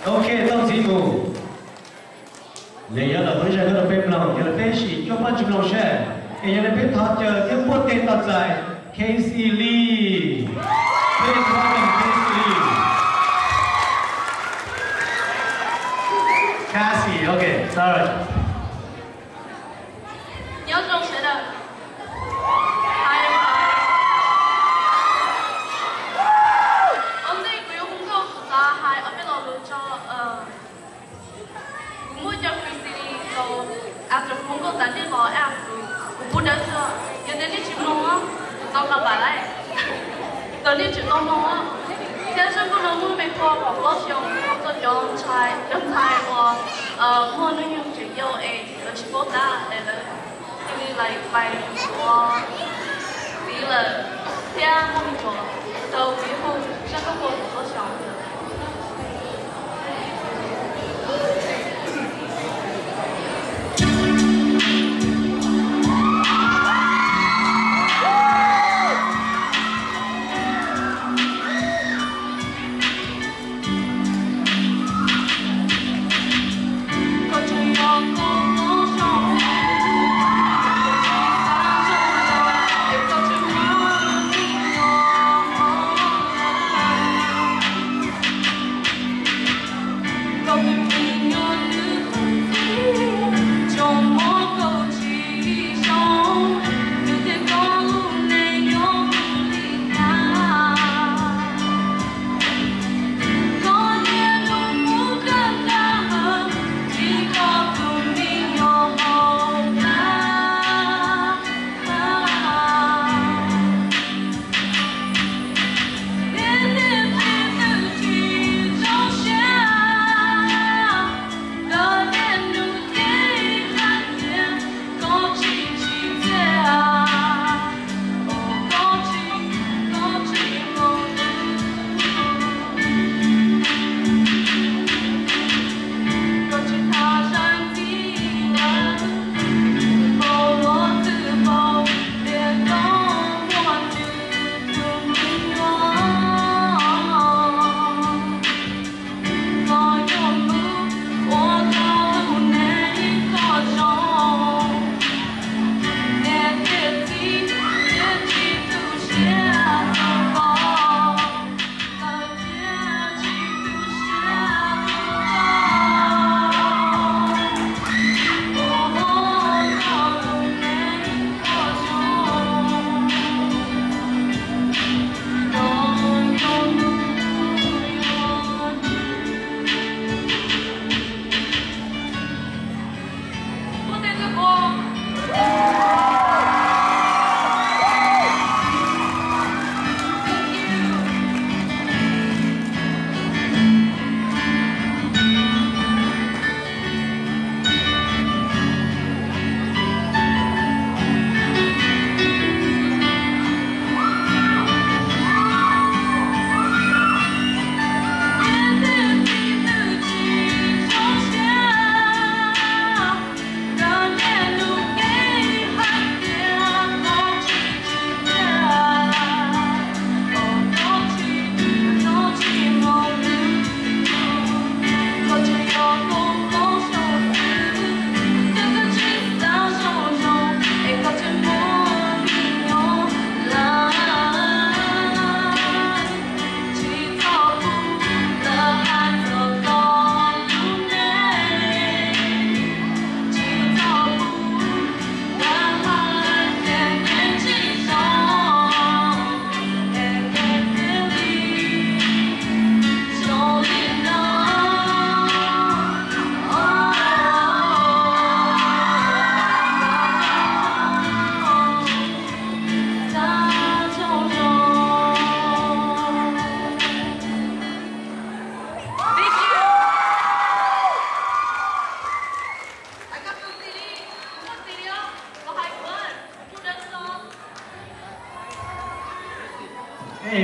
Ok, tau ntxiv mus. Yog lawm, peb zaj koj rau peb mloog, yog lawm peb sim cuab pob ntseg mloog seb, es yog li peb thov caw thiab npuaj teg tos txais K C Lee. Please welcome K C Lee. Cassie, ok, sorry. Nyob zoo sawv daws. Ua ntej kuv yuav hu nkauj kuv xav hais ob peb lo lus tso. Kuv muaj cov K C Lee tau, after kuv hu nkauj tas nej los ask kuv, kuv pub dawb xwb. Yog tias nej tsis mloog, kuv txo nqa pam lawm. Tau nej tseem tau mloog thiab. Zaj nkauj no muaj me kho kaum plaub xyoo, txog cov ntxhais, cov ntxhais uas muaj hnub nyoog tseem yau es lawv tsis paub tab es lawv cia li lais pais ua txiv lawm thiab muaj me nyuam, tau kuv hu zaj nkauj kaum plaub xyoo.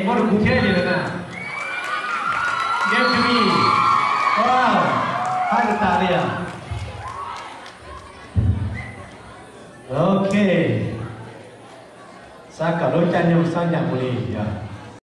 Muab rau kuv thiab li na. Give to me. Wow, hais tag li os. Ok. Xav kom lub caij nyoog xab nyas mus li yog.